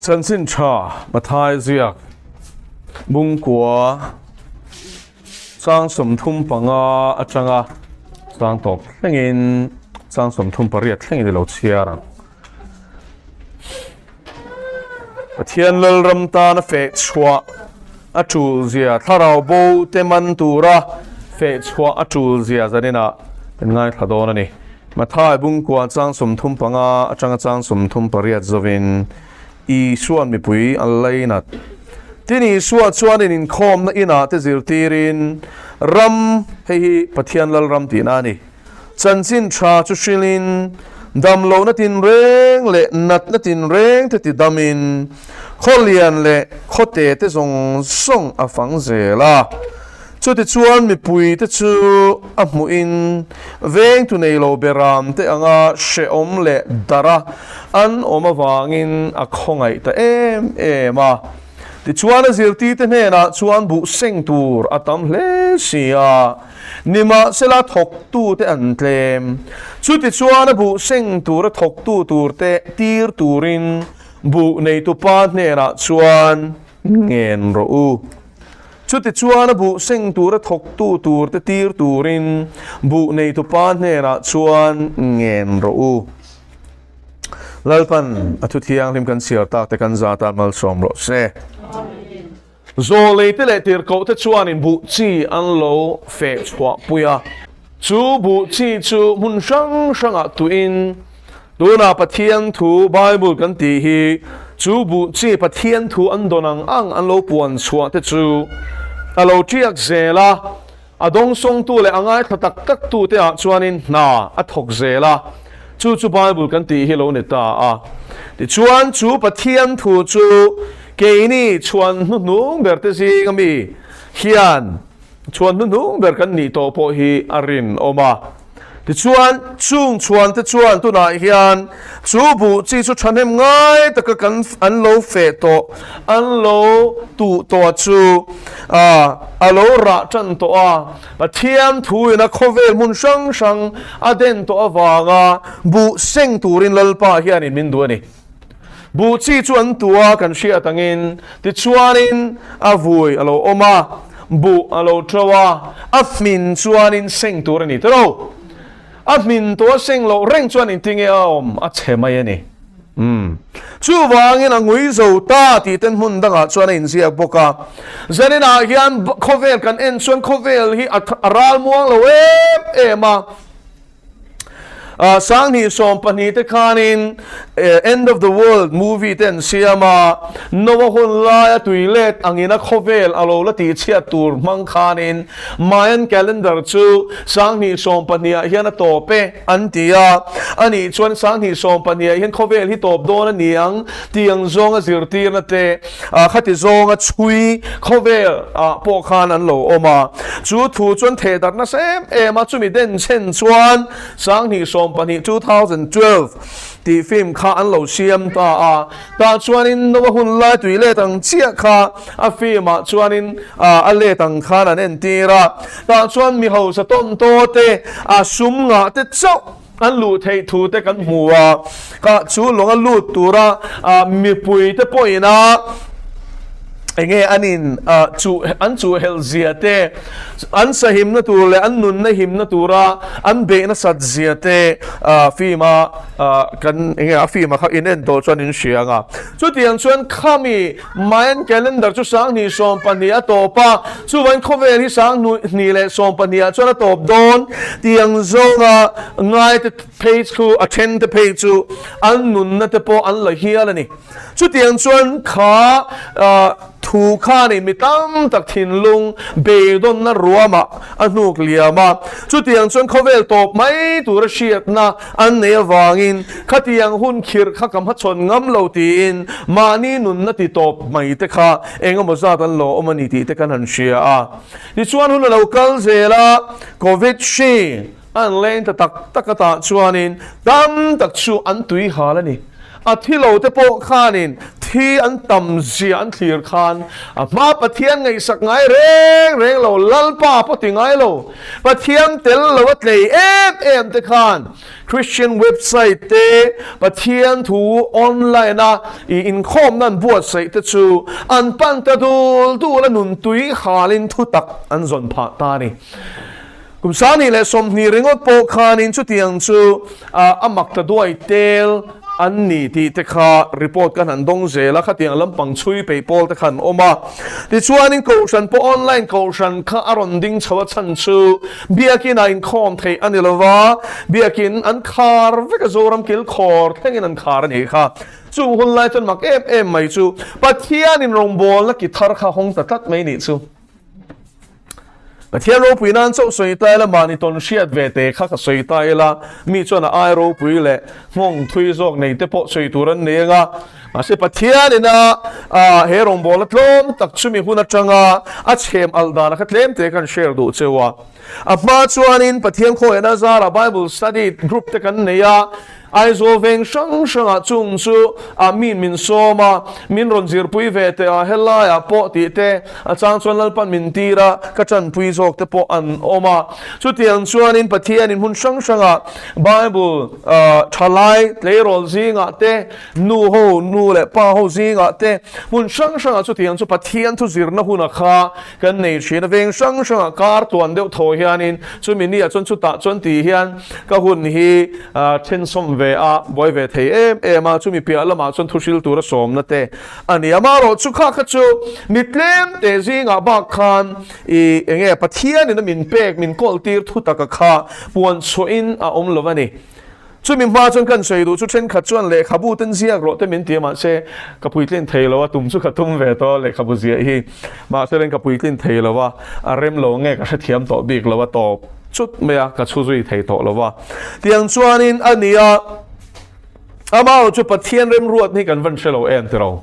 Chanchin tha Mathai ziak Bungkua chang 35 atanga chang tawp thlengin chang 38 thlengin i lo chhiar ang. Pathian Lalram tana feh chhuah a tul zia thlarau bo te man tura feh chhuah a tul zia zaninah kan ngaithla dawn a ni. Mathai Bungkua chang 35 atanga chang 38 zovin Isua'n mipui a lainat. Tin, Isua chuan in inkhawmna inah te zirtirin ram, hei hi Pathian Lalram tihna a ni, chanchin tha chu hrilhin damlohna tinreng leh natna tinreng te tidamin khawlian leh khawte te zawng zawng a fang zel a. Chutichuan mipuite chu a hmuhin vengtu nei lo beram te anga hrehawm leh darh a an awm avangin a khawngaih ta em em a. Tichuan a zirtite hnenah chuan buh seng tur a tam hle si a, nimahsela thawktute an tlem. Chutichuan a buh seng tura thawktu turte tir turin buh neitupa hnenah chuan ngen rawh u. Chutichuan a buh seng tura thawktu turte tir turin buh neitupa hnenah chuan ngen rawh u. Lalpan a thu thianghlim kan chhiar tak te kan za tan malsawm rawh se. Zawlei te leh tirhkoh te chuanin buh chi an lo feh chhuah pui a. Chu buh chi chu hmun hrang hrangah tuin Tunah Pathian thu Bible kan tih hi chu buh chi Pathian thu an dawn ang ang an lo puan chhuah te chu a lo tiak zel a, a dawngsawngtu leh a ngaithla tak tak tu te ah chuanin hna a thawk zel a, chu chu Bible kan tih hi lo ni ta a. Tichuan chu Pathian thu chu keini chhuan hnuhnung ber te zing ami hian Chhuan hnuhnung ber kan nih tawh pawh hi a rinawm a. Tichuan, chung chhuante chuan tunah hian chu buh chi chu thahnem ngai taka kan an lo feh tawh, an lo tuh tawh chu a lo rah tan tawh a. Pathian thuin a khawvel hmun hrang hrang a den tawh avanga buh seng turin Lalpa hianin min duh a ni. Buh chi chu an tu a kan hriat angin tichuanin a vui a lo awm a, buh a lo to a, a hmin chuanin seng tur a ni ta lo. A hmin tawh a seng loh reng chuan engtinge a awm a chhe mai a ni. Umm. Chuvangin a ngui zo ta tih ten hmun dangah chuan a inziak bawk a. Zaninah hian khawvel kan en chuan khawvel hi a ral muang lo em em a. Sanghnih 12 te khanin End of the World movie te an siam a, Noah hun laia tui let angin a khawvel a lo la tihchhiat tur hmang khanin Mayan calendar chu 2012 ah hian a tawp e an ti a, anih chuan 2012 ah hian khawvel hi tawp dawn a ni ang tih ang zawnga zirtirna te Khati zawnga chhui khawvel ah pawh khan an lo awm a, chu thu chuan theh darh nasa em em a, chumi den chhen chuan 2012, 2012, tih film kha an lo siam ta a, tah chuanin Noah hun lai tui let ang chiah kha a film ah chuanin a let ang khan an entir a, tah chuan mi hausa tawn taw te a sum ngah te chauh An luh theih thu te kan hmu a, kah chu lawnga lut tura mipui te pawhin a enge an in chuh an chuh helh zia te, an sahimna tur leh an nunna himna tura an beih nasat zia te film a kan enge a film a kha in en tawh chuan in hria ang a. Chutiang chuan khami Mayan calendar chu 2012 a tawp a, chuvangin khawvel hi 2012 ah chuan a tawp dawn tiang zawnga ngaite phei chu a then te phei chu an nunna te pawh an la hial a ni. Chutiang chuan kha thu khanin mi tam tak thinlung beidawnna ruamah a hnuk liam a, chutiang chuan khawvel tawp mai tura hriatna An nei avangin khatiang hun khirh kha ka hmachhawn ngam lo tiin mahni nunna ti tawp mai te kha eng emaw zat an lo awm a ni tih te kan han hria a. Tichuan hun a lo kal zel a, Covid hri an leng ta tak tak atah chuanin tam tak chu an tui hal a ni. A thi lo te pawh khanin. Thi an tam zia an thlir khan a hma Pathian ngaihsak ngai reng reng lo, Lalpa pawh ti ngai lo, Pathian tel lo a tlei em em te khan Christian website te, Pathian thu online a i inkhawmna an buatsaih te chu an pan ta dul dul a nun tui halin thutak an zawn phah ta a ni. Kum 2020 ringawt pawh khanin chutiang chu a mak ta duai tel an ni tih te kha report kan han dawng zel a, khatiang lampang chhui peih pawl te kha an awm a. Tichuanin Kohhran pawh online Kohhran kha a rawn ding chho a chhan chu Biakin ah inkhawm theih a ni lo va, Biakin an khar vek a Zoram kilkhawr thlengin an khar a nih kha. Chung hun lai chuan mak em em mai chu Pathianin rawngbawlna ki thar kha hawng ta tlat mai nih chu. Pathian ropui nan chauh sawi ta ila, mahni tawn hriat ve te kha ka sawi ta ila, mi chuan a ai ropui leh nghawng thui zawk nei te pawh sawi tur an nei anga, mahse Pathian ina he rawngbawlna tlawm tak chumi hun atanga a chhem alh dana kha tlem te kan share duh cheu a. A hma chuanin Pathian khawiahna zarah Bible study group te kan nei a, Aizawl veng hrang hrangah chung chu a min min sawm a, min rawn zirpui ve teh a, helaiah pawh tih te, a chang chuan Lalpan min tir a, ka tanpui zawk te pawh an awm a. Chutiang chuanin Pathianin hmun hrang hrangah Bible thalai tleirawl zingah te, nu ho, nu leh pa ho zingah te, hmun hrang hrangah chutiang chu Pathian thu zirna huna kha kan nei thin a, veng hrang hrangah kar tuan deuh thaw hianin chumi ni ah chuan chutah chuan tih hian ka hun hi thensawm ve a, buai ve thei em em a, chumi piah lamah chuan thu hril tura sawmna te a ni. Amaherawh chu kha kha chu mi tlem te zingah bak khan i eng nge Pathianin a min pek min kawl tir thu taka kha puan chhuahin a awm lo a ni. Chumi hma chuan kan sawi duh chu thenkhat chuan lehkhabu ten ziak rawh te min ti a mahse ka puitlin thei lo a, tum chu ka tum ve tawh a lehkhabu ziah hi mahse reng ka puitlin thei lo a, a rem lo nge ka hrethiam tawh bik lo a tawp chut mai a ka chhu zui thei tawh lo a. Tiang chuanin a ni a, amaherawh chu Pathian remruat hi kan van hre lo em tiro.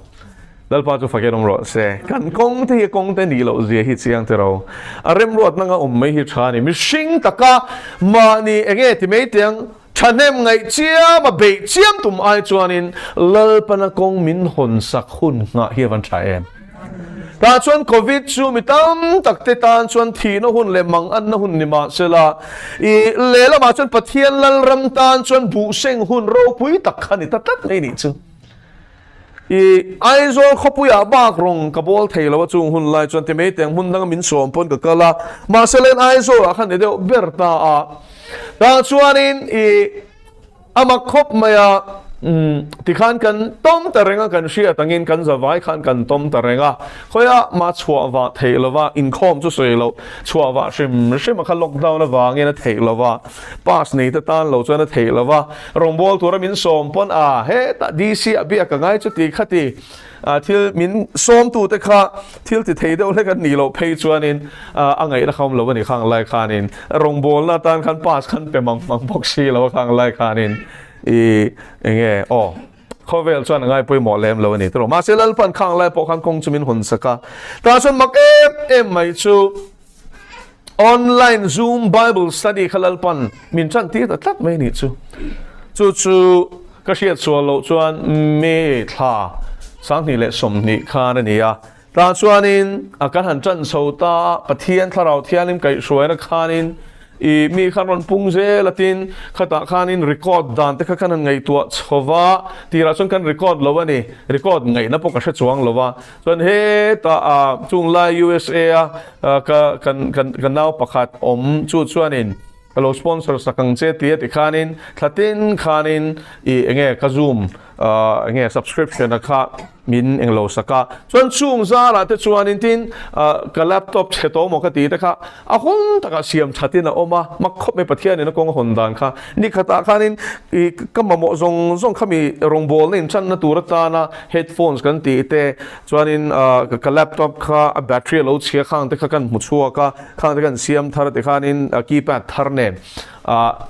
Lalpa chu fakin awm rawh se. Kan kawng te hi kawng te nih loh zia hi chiang te ro. A remruat nanga awm mai hi tha a ni. Mihring taka mahni enge ti mai tiang thahnem ngaih chiam a beih chiam tum ai chuanin Lalpana kawng min hawn sak hun nghah hi a van tha em. Tah chuan Covid chu mi tam tak te tan chuan thihna hun leh manganna hun ni mah sela i lehlamah chuan Pathian Lalram tan chuan buhseng hun ropui tak kha ni ta tlat mai nih chu. I Aizawl khawpuiah bak rawng ka bawl thei lo a chung hun lai chuan ti mai teng hmun danga min sawm pawn ka kal a, mahse len Aizawlah khan ni deuh ber ta a. Tah chuanin i a mak khawp mai a, tikhan kan tawm ta reng a, kan hriat angin kan zavai khan kan tawm ta reng a, khawiah mah chhuah vah theih lo va, inkhawm chu sawi loh, chhuah vah hrim hrim a kha lockdown avangin a theih lo va, pass nei te tan lo chuan a theih lo va. Rawngbâwl tura min sawm pawn a, hetah DC ah biak ka ngai chuti khati thil min sawmtute kha thil ti thei deuh hlek an nih loh phei chuanin a ngaihna kha awm lo a ni khang lai khanin rawngbâwlna atan khan pass khan pe mang mang bawk si lo a khang lai khanin i eng nge aw khawvel chuan a ngai pawimawh lem lo a ni tawh mahse Lalpan khang lai pawh khan kawng chu min hawn sak a tah chuan mak em em mai chu Online Zoom Bible Study kha Lalpan min tan tir ta tlat mai nih chu. Chu chu ka hriat sual loh chuan May thla 2020 khan a ni a. Tah chuanin a kan han tan chho ta a, Pathian Thlarau Thianghlim kaihhruaina khanin i mi khan rawn pung zel a tin, khatah khanin record dan te kha kan han ngaihtuah chho va, tirah chuan kan record lo a ni, record ngaihna pawh ka hre chuang lo va. Chuan hetah a chunglai USA a ka kan kan ka nau pakhat awm chu chuanin ka lo sponsor sak ang che tia tikhanin thla tin khanin ih enge ka zoom ah enge subscription a kha min englo sak a. Chuan chung zarah te chuanin tin ah ka laptop chhe tawh maw ka ti te kha A hun takah siam thatin a awm a, mak khawp mai Pathianin a kawng a hawn dan kha. Ni khatah khanin i ka mamawh zawng zawng kha mi rawngbawlna inchanna tur atana headphones kan tih te chuanin ka laptop kha a battery a lo chhia khang te kha kan hmu chhuak a, khang te kan siam thar tikhanin keypad thar nen ah.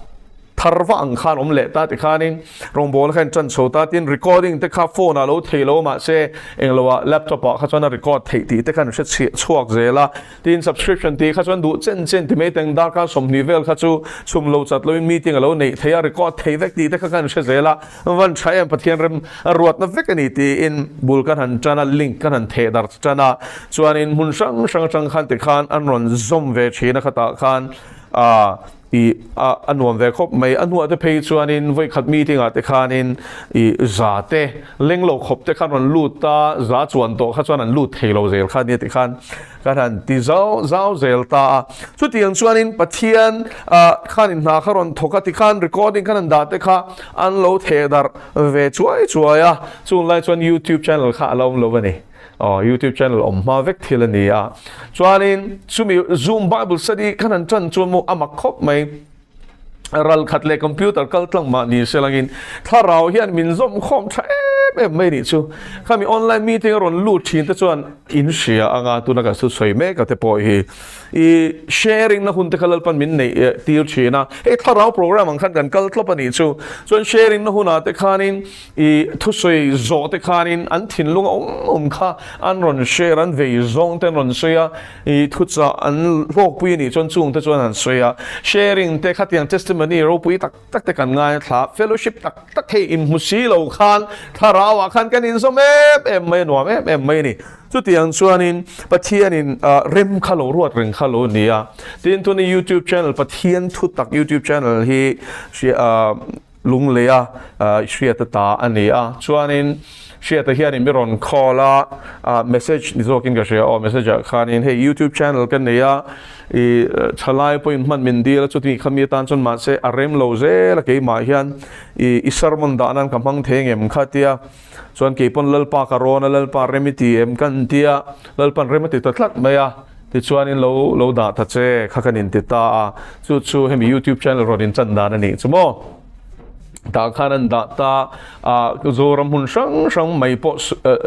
Thar va ang khan awm leh ta tikhanin rawngbawlna kha in tan chho ta tin recording te kha phone ah lo thei lo mahse englo ah laptop ah kha chuan a record theih tih te khan hre chhuak zel a, tin subscription tih kha chuan duh chen chen ti mai teng darkar 20 vel kha chu chhum lo chat loin meeting a lo neih theih a record thei vek tih te kha kan hre zel a, van tha em Pathian rem a ruatna vek a ni tiin bul kan han tan a link kan han theh darh tan a chuanin hmun hrang hrang atang khan tikhan an rawn zawm ve thin a khatah khan ah. I a a nuam ve khawp mai. A hnuah te phei chuanin vawikhat meeting ah te khanin i za te leng lo khawp te khan rawn lut ta, za chuan tawh kha chuan an lut thei lo zel kha nia ti khan kan han ti zau zau zel ta a. Chutiang chuanin Pathian ah khanin hna kha rawn thawk a tikhan recording khan an dah te kha an lo theh darh ve chuai chuai a. Chunglai chuan youtube channel kha a lo awm lo a ni. Aw youtube channel awm hma vek thil a ni a, chuanin chumi zoom bible study khan an tan chuan maw a mak khawp mai, ral khat leh computer kal tlang mah ni se langin thlarau hian min zawm khawm tha em em mai nih chu, khami online meeting a rawn lut thin te chuan in hria anga tuna kan thusawi mek a te pawh hi i sharing na hun te kha Lalpan min neih tir thin a, hei thlarau program ang khan kan kal tlawp a nih chu, chuan sharing na hunah te khanin I thusawi zawh te khanin an thinlung a awm awm kha an rawn share, an vei zawng te an rawn sawi a, i thuchah an hlawkpui a nih chuan chung te chuan an sawi a. Sharing te khatiang testimony ropui tak tak te kan ngaithla, fellowship tak tak hei inhmu si lo khan thlarauah khan kan inzawm em em mai a, nuam em em mai a ni. Chutiang chuanin Pathianin rem kha lo ruat reng kha lo ni a. Tin, tuna YouTube channel Pathian thutak YouTube channel hi Lungleia Hriata ta a ni a, chuanin Hriata hianin mi rawn call a, message ni zawkin ka hria aw, message ah khanin hei youtube channel ka nei a, i thalai pawhin hman min dil a, chutih kha mi atan chuan mahse a rem lo zel a keimah hian i i sermon dah nan ka hmang thei ngem kha tia, chuan keipawn Lalpa ka rawn a, Lalpa rem i ti em ka an tia, Lalpan rem a ti ta tlat mai a, tichuanin lo lo dah ta che kha kan inti ta a, chu chu hemi youtube channel rawn inchan dan a nih chu maw. Tah khan an dah ta a, Zoram hmun hrang hrang mai pawh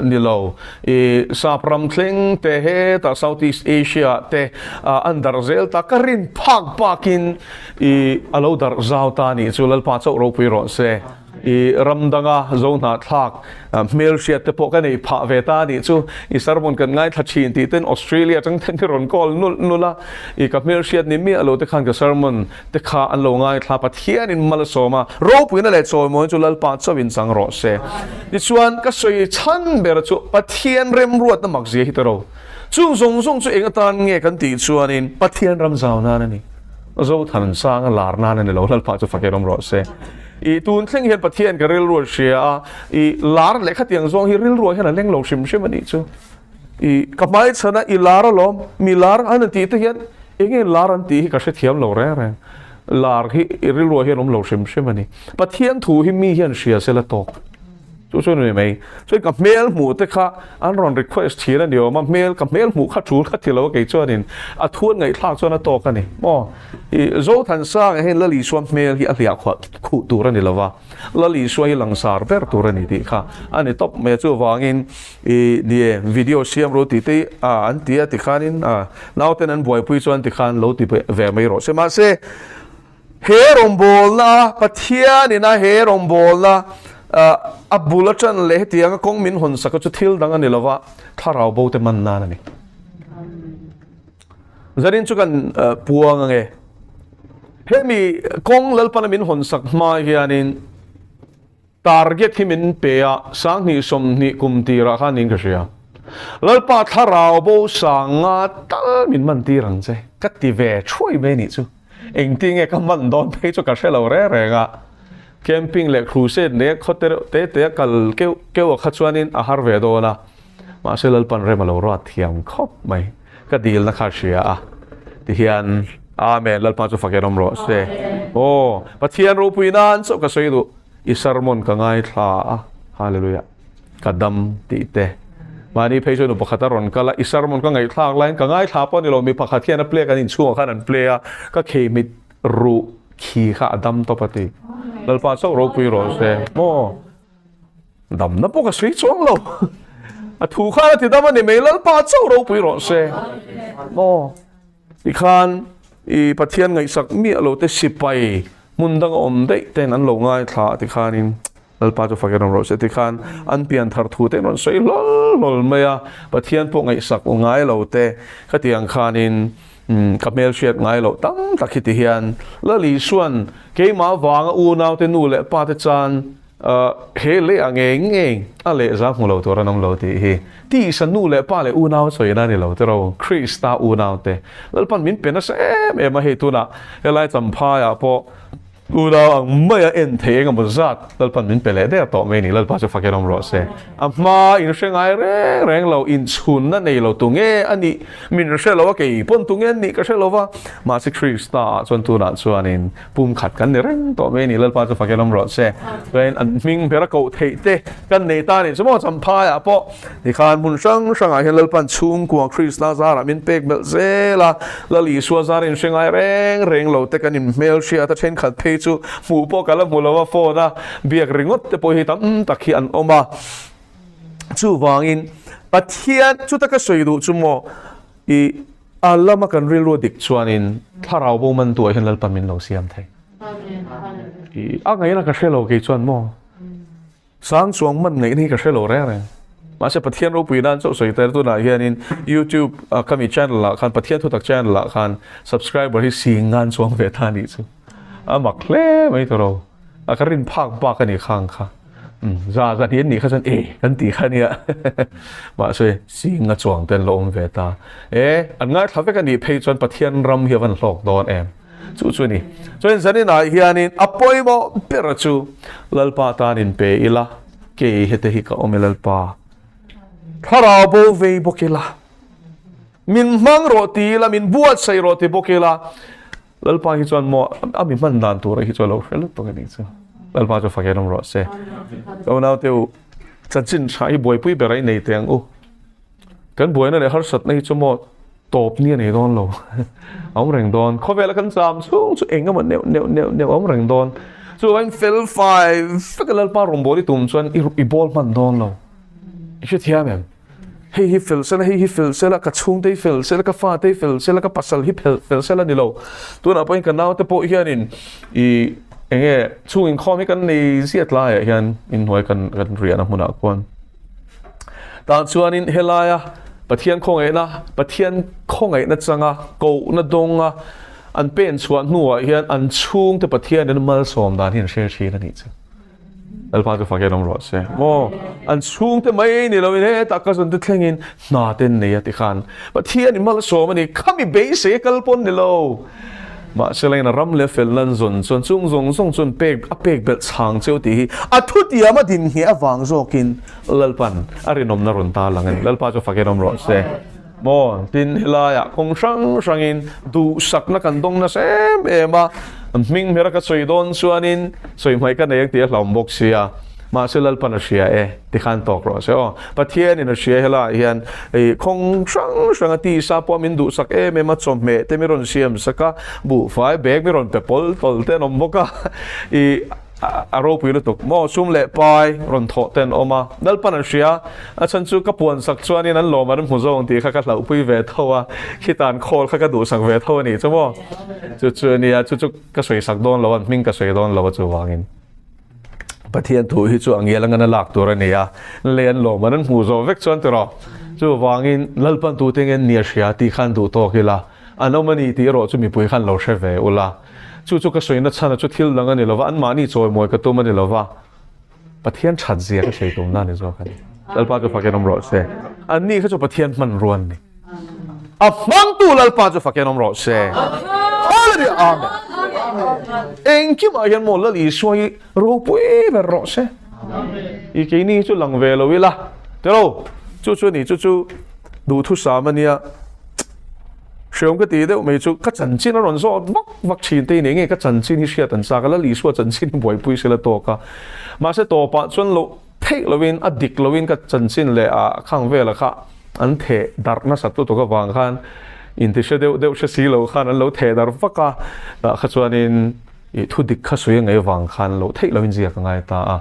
ni lo, i sap ram thleng te hetah South East Asia ah te an darh zel ta, ka rin phak bakin i a lo darh zau ta a nih chu, Lalpa chauh ropui rawh se. I ram danga zo hnahthlak hmelhriat te pawh ka nei phah ve ta a nih chu, i sermon kan ngaithla thin tih ten Australia atang ten i rawn call nulh nulh a, i ka hmelhriat ni miah lo te khan ka sermon te kha an lo ngaithla, Pathianin mal a sawm a, ropuina leh chawimawiin chu Lalpa chauhin chang rawh se. Tichuan ka sawi chhan ber chu Pathian remruatna makzia hi tawrh o. Chung zawng zawng chu eng atan nge kan tih chuanin Pathian ram zau nan a ni. Zothan sanga lar nan a ni lo, Lalpa chu fakin awm rawh se. I tun thleng hian Pathian ka rilru a hria a, i lar leh khatiang zawng hi rilruah hian a leng lo hrim hrim a nih chu. I ka hmaichhan a, i lar alawm, mi lar an han tih te hian eng nge lar an tih hi ka hrethiam lo reng reng. Lar hi i rilruah hian awm lo hrim hrim a ni. Pathian thu hi mi hian hria se la tawk. Chu chu ni mai. Chuan ka hmel hmuh te kha an rawn request thin a ni awm a, hmel ka hmel hmuh kha tul kha ti lo a kei chuanin a thu an ngaihthlak chuan a tawk a ni maw. I Zothansanga hian Lal Isua hmel hi a hliah khuah khuh tur a ni lo va, Lal Isua hi langsar ber tur a ni tih kha a ni tawp mai a. Chuvangin i nie video siam ru tih te a an ti a tikhanin a nauten an buaipui chuan tikhan lo ti ve mai rawh se. Mahse He rawngbawlna, Pathianin a he rawngbawlna a bul atang leh hetianga kawng min hawn sak chu thil dang a ni lova, thlarau bo te man nan a ni. Zanin chu kan puang ange. Hemi kawng Lalpana min hawn sak hma hianin Target hi min pe a, 20 20 kum tirah khan niin ka hria. Lalpa thlarau bo sang nga tal min man tir ang che, ka ti ve thuai mai nih chu. Engtin nge ka man dawn phei chu ka hre lo reng reng a. Camping leh crusade nei a khaw te reuh te te a kal keuh keuh a kha chuanin a har ve dawn a. Mahse Lalpan rem a lo ruat thiam khawp mai. Ka dilna kha hria a. Tihian Amen Lalpa chu fakin awm rawh se. Aw Pathian ropui nan chauh ka sawi duh. I sermon ka ngaithla a, Hallelujah, ka dam tih te. Mahni phei chuan nu pakhat a rawn kal a, i sermon ka ngaihthlak laiin ka ngaithla pawh a ni lo, mi pakhat hian a play kan inchhungah khan an play a, ka kheimit ruh khi kha a dam tawp a ti. Lalpa chauh ropui rawh se. Maw? Damna pawh ka sawi chuang lo. A thu khan a ti dam a ni mai, Lalpa chauh ropui rawh se. Maw? Tikhan i Pathian ngaihsak miah lo te sipai. Hmun danga awm daih ten an lo ngaithla a tikhanin Lalpa chu fakin awm rawh se tikhan an pian thar thu te an rawn sawi hlawl hlawl mai a, Pathian pawh ngaihsak ngai lo te khatiang khanin ka hmelhriat ngai loh tam tak hi tihian Lal Isuan keimah vanga unaute nu leh pa te chan He leh a ngei ngei a lehza hmu lo tur an awm lo tih hi tisa nu leh pa leh unau sawina a ni lo tiraw Krista unau te Lalpan min pe nasa em em a hei tunah helai Champhaiah pawh unau ang maia en theih eng emaw zat Lalpan min pe leh der tawh mai a ni Lalpa chu fakin awm rawh se a hma in hre ngai reng reng lo inchhunna nei lo tu nge a nih min hre lo a kei pawn tu nge an nih ka hre lo va mahse Krista ah chuan tunah chuanin Pum khat kan ni reng tawh mai a ni, Lalpa chu fakin awm rawh se. Chuan an hming ber a koh theih te kan nei ta a nih chu maw Champhaiah pawh tikhan hmun hrang hrangah hian Lalpan chhungkua Krista zarah min pek belh zel a, Lal Isua zar inhre ngai reng reng lo te kan inhmelhriat a, thenkhat phei chu hmuh pawh ka la hmu lo a, phone a biak ringawt te pawh hi tam tak hi an awm a. Chuvangin Pathian chuta ka sawi duh chu maw i A lama kan rilru dik chuanin thlarau bo man tuah hian Lalpa min lo siam thei. I a ngaihna ka hre lo kei chuan maw? Sang chuang man ngaihna hi ka hre lo reng reng. Mahse Pathian ropui nan chauh sawi tel tunah hianin YouTube a ka mi channel ah khan Pathian thutak channel ah khan subscriber hi sing ngan chuang ve ta nih chu. A mak hle mai tawh A ka rin phak bak a ni khang kha. Za za hnian nih kha chuan e kan tih kha nia. Mahse sing a chuang te an lo awm ve ta. E an ngaithla vek a nih phei chuan Pathian ram hi a van hlawk dawn em. Chu chu a ni. Chuan zaninah hianin a pawimawh ber chu Lalpa tan inpe ila, kei hete hi ka awm e Lalpa. Thlarau bo vei bawk ila. Min hmang rawh ti ila, min buatsaih rawh ti bawk ila. Lalpa hi chuan maw a mi hman dan tur hi chu a lo hre lutuk a nih chu. Lalpa chu fakin awm rawh se. Ka unaute u, chanchin tha hi buaipui ber a i nei teh ang u. Kan buaina leh harsatna hi chu maw tawp ni a nei dawn lo. A awm reng dawn. Khawvela kan cham chhung chu eng emaw neuh neuh neuh neuh a awm reng dawn. Chuvangin fel fai vek a Lalpa rawngbâwl i tum chuan i bawl hman dawn lo. I hrethiam em? Hei hi fel sela, hei hi fel sela, ka chhungte hi fel sela, ka fate hi fel sela, ka pasal hi fel fel sela ni lo. Tunah pawhin ka naute pawh hianin i eng nge chhung inkhawm hi kan nei ziat laiah hian inhnuai kan kan riahna hmunah khuan tah chuanin helaia Pathian khawngaihna Pathian khawngaihna changa kohna dawnga an pen chhuah hnuah hian an chhungte Pathianin malsawm dan hi an hre thin a nih chu. Lalpa chu fakin awm rawh se. Maw an chhungte mai ni loin hetah cousin te thlengin hna te an nei a tikhan Pathian in malsawm a ni khami beisei a kal pawn ni lo. Mahse lengin a ram leh a fel nan zawn chuan chung zawng zawng chuan pek a pek belh chhang cheu tih hi a thutiam a din ngheh avang zawkin Lalpan a rinawmna rawn ta lang a ni. Lalpa chu fakin awm rawh se. Maw? Tin, helaiah kawng hrang hrangin duhsakna kan dawng nasa em em a, hming hmera ka sawi dawn chuanin sawi hmaih ka nei ang tih a hlauhawm bawk sia, mahse Lalpan a hria e tikhan tawk rawh se aw. Pathianin a hria helaiah hian ih kawng hrang hranga tisa pawh min duhsak em em a, chawhmeh te mi rawn siam sak a, buhfai bag mi rawn pe pawl tawl te an awm bawk a, ih A ropui lutuk maw? Sum leh pai rawn thawh te an awm a, Lalpan an hria, a chhan chu ka puansak chuanin an lawm an hmu zawng tih kha ka hlauhpui ve tho a, khitan khawl kha ka duhsak ve tho a nih chu maw? Chu chu a nia, chu chu ka sawisak dawn lo a, an hming ka sawi dawn lo a chuvangin Pathian thu hi chu a ngial angana lak tur a ni a, lei an lawm an an hmuh zawh vek chuan tiraw? Chuvangin Lalpan tute nge an nia hria tih khan duh tawk ila, an awm a ni tih erawh chu mipui khan lo hre ve ula. Chu chu ka sawina chhan a chu thil dang a ni lova, anmahni chawimawi ka tum a ni lova, Pathian that zia ka sawi tumna a ni zawk a ni. Lalpa chu fakin awm rawh se. Anni kha chu Pathian hmanrua an ni. A hmangtu Lalpa chu fakin awm rawh se. Hallelujah! Amen. Engkimah hian maw Lal Isua hi ropui ber rawh se. I keini hi chu lang ve lo ila. Tilo, chu chu a ni, chu chu duhthusam a nia. Hreawm ka ti deuh mai chu ka chanchin a rawn zawt vak vak thin te hi eng nge ka chanchin hi hriat an chak a, Lal Isua chanchin hi buaipui sela tawk a. Mahse tawpah chuan loh theih loin a dik loin ka chanchin leh a khang vela kha an theh darh nasat lutuk avang khan inti hre deuh deuh hre si lo khan an lo theh darh vak a, tah kha chuanin ih thu dik kha sawi a ngaih avang khan loh theih loin ziak a ngai ta a.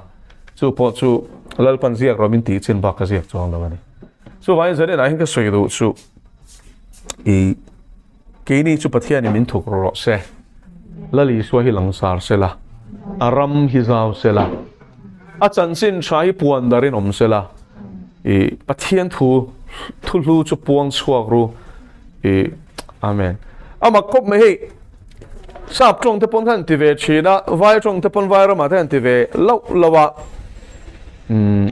Chu pawh chu Lalpan ziak rawh min tih chin bak ka ziak chuang lo a ni. Chuvangin zaninah hian ka sawi duh chu. I keini chu Pathianin min thuk rawh se. Lal Isua hi langsar sela, a ram hi zau sela, a chanchin tha hi puan darin awm sela, i Pathian thu thu hlu chu puang chhuak ru i Amen. A mak khawp mai hei sap tawng te pawn khan ti ve thin a, vai tawng te pawn vai ramah te han ti ve loh loh a,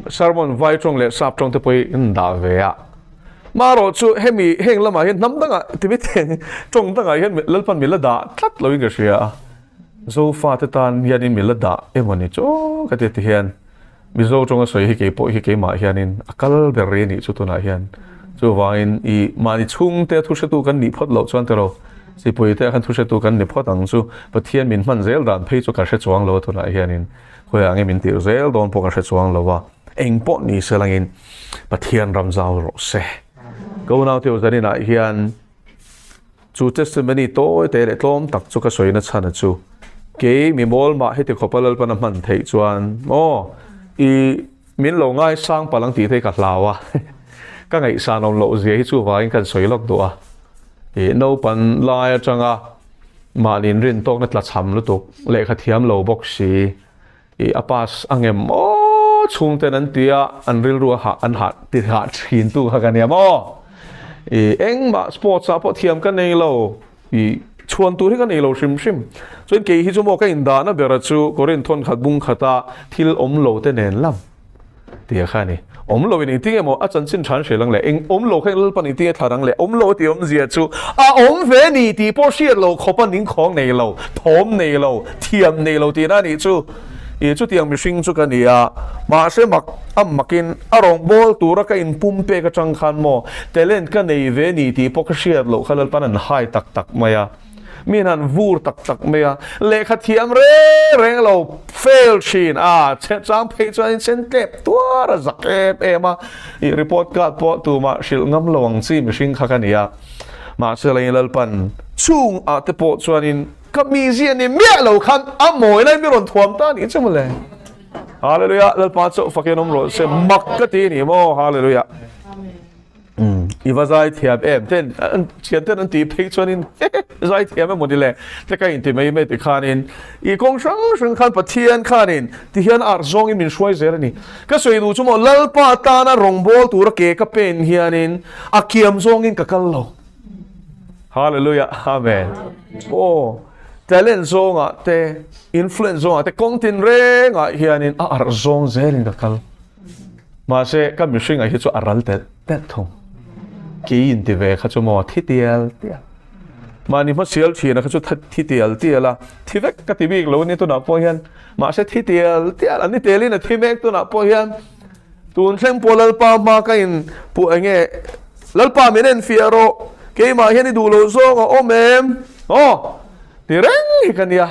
sermon vai tawng leh sap tawng te pawh hi an dah ve a. Marawh chu hemi heng lamah hian hnam dangah timi teng tawng dangah hian Lalpan mi la dah tlat loin ka hria a, Zofa te tan hianin mi la dah emaw ni chu ka ti ti hian Mizo tawnga sawi hi keipawh hi keimah hianin a kal ber rih a nih chu tunah hian. Chuvangin i mahni chhungte thu hretu kan nih phawt loh chuan tiraw Sipui te khan thu hretu kan ni phawt ang chu Pathian min hman zel dan phei chu ka hre chuang lo a tunah hianin khawiah nge min tirh zel dawn pawh ka hre chuang lo a. Eng pawh ni se langin Pathian ram zau rawh se. Ka unaute u zaninah hian chu testimony tawi te leh tlawm tak chu ka sawina chhan a chu kei mi mawl mah heti khawpa Lalpan a hman theih chuan maw i min lo ngaisang palh ang tih te hi ka hlau a ka ngaihsan awm loh zia hi chuvangin kan sawi lawk duh a i naupan lai atanga mahni inrintawkna tlachham lutuk lehkha thiam lo bawk si I a pass a ngem maw chhungten an ti a, an rilru a hah an hah ti hah thin tu kha ka nia maw. I engmah sports ah pawh thiam ka nei lo, i chhuan tur hi ka nei lo hrim hrim. Chuan kei hi chu maw ka indahna bera chu Korin thawn khat bung khata thil awm lo te nen lam tia kha a ni. Awm lo in engtin nge maw a chanchin tha an hre lang le, eng awm lo kha eng Lalpan engtin nge thla dang le, awm lo a tih awmzia chu a awm ve ni tih pawh hriat lo khawp a ningkhawng nei lo, thawm nei lo, thiam nei lo tihna a nih chu. I chutiang mihring chu ka ni a, mahse mak a makin a rawngbâwl tura ka inpum pek atang khan maw talent ka nei ve ni tih pawh ka hriat loh kha Lalpan an hai tak tak mai a. Min han vur tak tak mai a, lehkha thiam reng reng lo fail thin a, chang phei chuan in sen tlep tuar a zak em em a, i report card pawh tumah hrilh ngam lo ang chi mihring kha ka ni a, mahse lei Lalpan chung ah te pawh chuanin ka mizia ni miah lo khan a mawi lai mi rawn thuam ta nih chu mawle. Hallelujah, Lalpa chauh fakin awm rawh se, mak ka ti ni maw, Hallelujah. I va zai thiam em ten an thian ten an tih phei chuanin zai thiam emaw ni le te ka inti mai mai tikhanin i kawng hrang hrang khan Pathian khanin tihian arh zawngin min hruai zel a ni. Ka sawi duh chu maw Lalpa tana rawngbâwl tura ke ka pen hianin a kiam zawngin ka kal lo. Hallelujah Amen. Aw talent zawngah te influence zawngah te kawng tinrengah hianin a arh zawng zelin ka kal. Mahse, ka mihringah hi chu a ral telh telh thung. Kei inti ve kha chu maw thi tial tial. Mahni hmasial thina kha chu thi tial tial a, thi vek ka ti bik lo a ni tunah pawh hian. Mahse thi tial tial an ni telin a thi mek tunah pawh hian tun thleng pawh Lalpa hma ka in puh eng nge Lalpa min enfiah rawh, keimah hian i duh loh zawng a awm em? Aw, ti reng hi ka nia.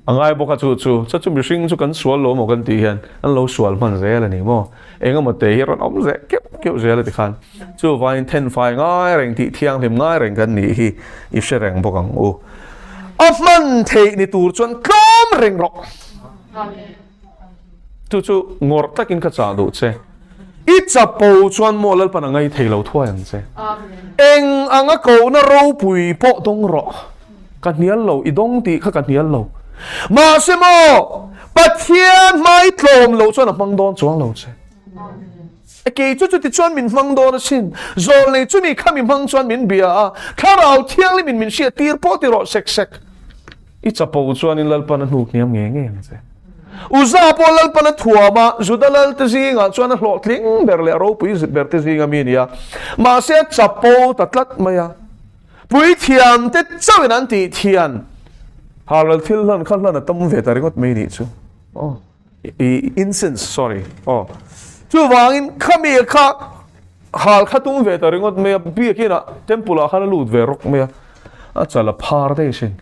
A ngai bawk a chu chu, chu chu mihring chu kan sual lo maw kan tih hian an lo sual hman zel a ni maw? Eng emaw te hi rawn awm zeh keuh keuh zel a ti khan. Chuvangin thenfai ngai reng tih thianghlim ngai reng kan nih hi i hre reng bawk ang u. A hman theih ni tur chuan tlawm reng rawh. Chu chu ngawrh takin ka chah duh che. I chapo chuan maw Lalpan a ngai thei lo thuai ang che. Eng anga kohna ropui pawh dawng rawh. Ka hnial lo, i dawng tih kha ka hnial lo. Mahse maw, Pathian hmai tlawm loh chuan a hmang dawn chuang lo che. Kei chu chuti chuan min hmang dawn asin. Zawlnei chumi khami hmang chuan min bia a, Thlarau Thianghlimin min hriat tir pawh ti rawh sek sek. I chapo chuanin Lalpan a hnuk hniam ngei ngei ang che. Uza pawh Lalpan a thuam a, Juda lalte zingah chuan a hlawhtling ber leh a ropui ber te zinga mi a ni a. Mahse a chapo ta tlat mai a. Puithiamte chauhin an tih thian halral thil hlan kha hlan a tam ve ta ringawt mai nih chu. Aw, i incense, sorry, aw. Chuvangin khami kha hal kha tum ve ta ringawt mai a, biakinah temple ah khan a lut ve rawk mai a, a chal a phar daih asin.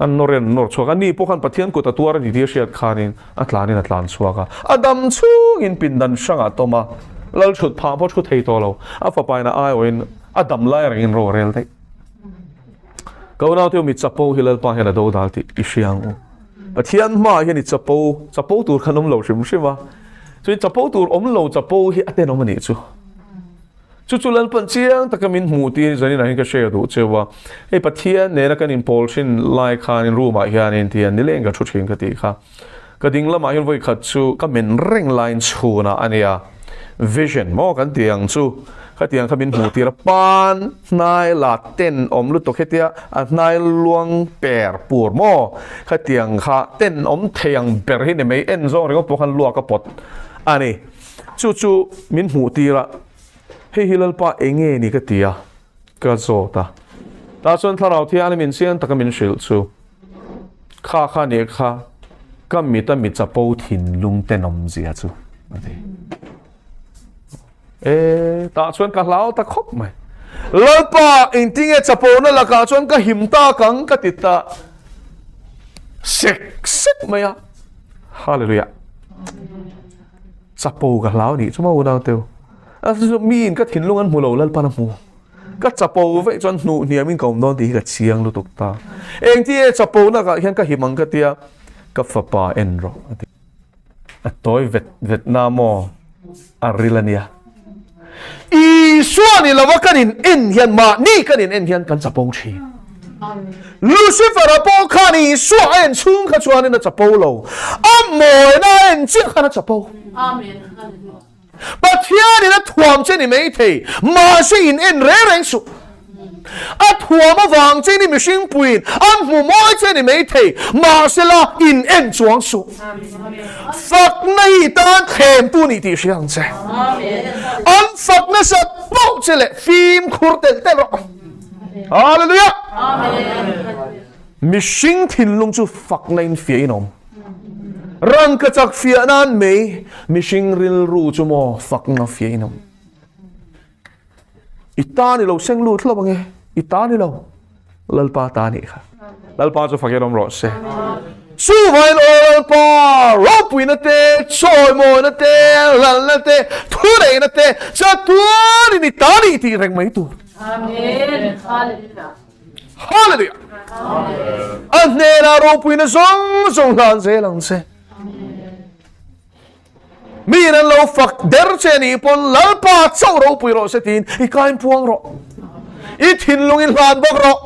An nawr in an nawr chhuak a, ni pawh khan Pathian kut a tuar a ni tih a hriat khanin a tlanin a tlan chhuak a. A dam chhungin pindan hrangah a tawm a, lal thut phah pawh thu thei tawh lo, a fapain a aiawhin a dam lai rengin ro a rel daih. Ka unaute u mi chapo hi Lalpa hian a do dal tih i hria ang u. Pathian hmaah hian i chapo, chapo tur khan awm lo hrim hrim a, chuan chapo tur awm lo chapo hi a tenawm a nih chu. Chu chu Lalpan chiang taka min hmuh tir zanin ah hian ka share duh cheu a. Hei Pathian nena kan inpawl thin lai khanin room ah hianin tihian nileng ka thu thin ka tih kha. Ka ding lamah hian vawi khat chu ka men reng laiin chhunah a nia. Vision maw kan tih ang chu khatiang kha min hmuh tir a. Pan hnai la ten awm lutuk hetia a hnai luang per pur maw khatiang kha ten awm thei ang ber hi ni mai en zawng ringawt pawh khan luak a pawt a ni. Chu chu min hmuh tir a, hei hi Lalpa eng nge ni ka ti a, ka zawt a. Tah chuan Thlarau Thianghlim min chiang taka min hrilh chu, Kha kha nih kha ka mit a mi chapo thinlung tenawm zia chu a ti. E, tah chuan ka hlau ta khawp mai. Lalpa engtinge chapona lakah chuan ka him tak ang ka ti ta sek sek mai a. Hallelujah. Chapo ka hlau nih chu maw unau teu. Miin ka thinlung an hmu lo Lalpan a hmu. Ka chapo veih chuan hnuh hniamin ka awm dawn tih hi ka chiang lutuk ta. Engti e chapo nakah hian ka him ang ka tia ka fapa en rawh a ti. A tawi vet vet na maw a ril a nia. Isua ni lova kan in en hian mahni kan in en hian kan chapo thin. Lucifer-a pawh khan Isua a en chhung kha chuanin a chapo lo. A mawina a en chiah khan a chapo. Pathianin a thuam che ni mai thei, mahse in en reng reng suh. A thuam avang che ni mihring puiin an hmu mawi che ni mai thei, mahse la in en chuang suh. Fakna hi tan thlemtu ni tih hria ang che. An fak nasat poh che leh fimkhur telh telh rawh. Hallelujah! Mihring thinlung chu fakna in fiah in awm. Rangka chak fiah nan mei mihring rilru chu maw fakna fiah in awm. I ta ni lo seng lut hlauh ange. I ta ni lo. Lalpa ta nih kha. Lalpa chu fakin awm rawh se. Chuvain aw Lalpa ropuina te, chawimawina te, lalna te, thuneihna te chatuanin i ta nih tih reng mai tur. Amen. Hallelujah. Hallelujah. A hnenah ropuina zawng zawng hlan zel ang che. Miin an lo fak der che nih pawn Lalpa chauh ropui rawh se tiin i kain puang rawh. I thinlung i hlan bawk rawh.